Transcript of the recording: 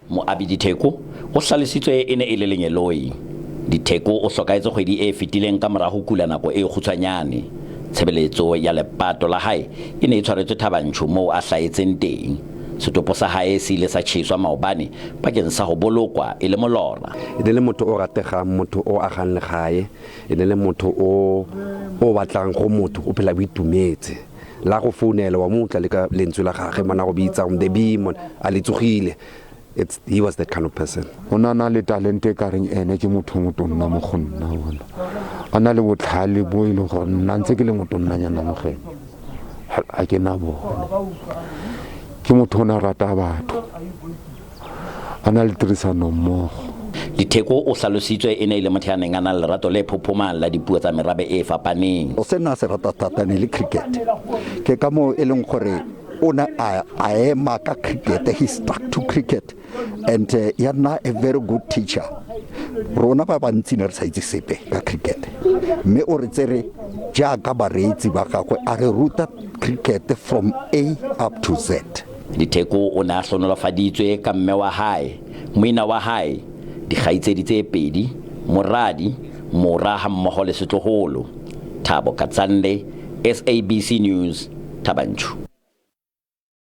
Moabi Ditheko o hlalositswe e ne e le lengeloi. Ditheko o hlokahetse kgwedi e fetileng ka mora ho kula nako e kgutshwanyane. Tshebeletso ya lepato la hae e ne e tshwaretswe Thabanchu moo a hlahetseng teng. Setopo sa hae se ile sa tjheswa maobane bakeng sa ho bolokwa e le molora. E ne le motho o rategang, motho o agang legae, e ne le motho o o batlang go motho o phela o itumetse. La go founela wa mo utlwa le ka lentswe la gage mona go bitsa the be mon a le tsogile. It's he was that kind of person. O ne a na le talente e ka reng ene ke motho o motonna mo go nna bona. A na le botlhale bo e leng gore nna ntse ke le motonnanyana mo go ene ga ke na bone. Ke motho o ne a rata batho, a na le tirisanommogo. Ditheko o hlalositswe e ne e le motho ya neng a na le lerato le phophomang la dipuo tsa merabe e fapaneng. Se nna se rata thata ne le cricket. Ke ka moo e leng gore o ne a ema ka cricket, he stuck to cricket and ya nna a very good teacher. Rona ba bantsi ne re sa itse sepe ka cricket, mme o re tsere jaaka bareetsi ba gagwe a re ruta cricket from A up to Z. Ditheko o ne a hlonolofaditswe ka mme wa hae, moina wa hae, dikgaitsedi tse pedi, moradi, mora hammoho le setloholo. Thabo Katsande, SABC News, Thabanchu.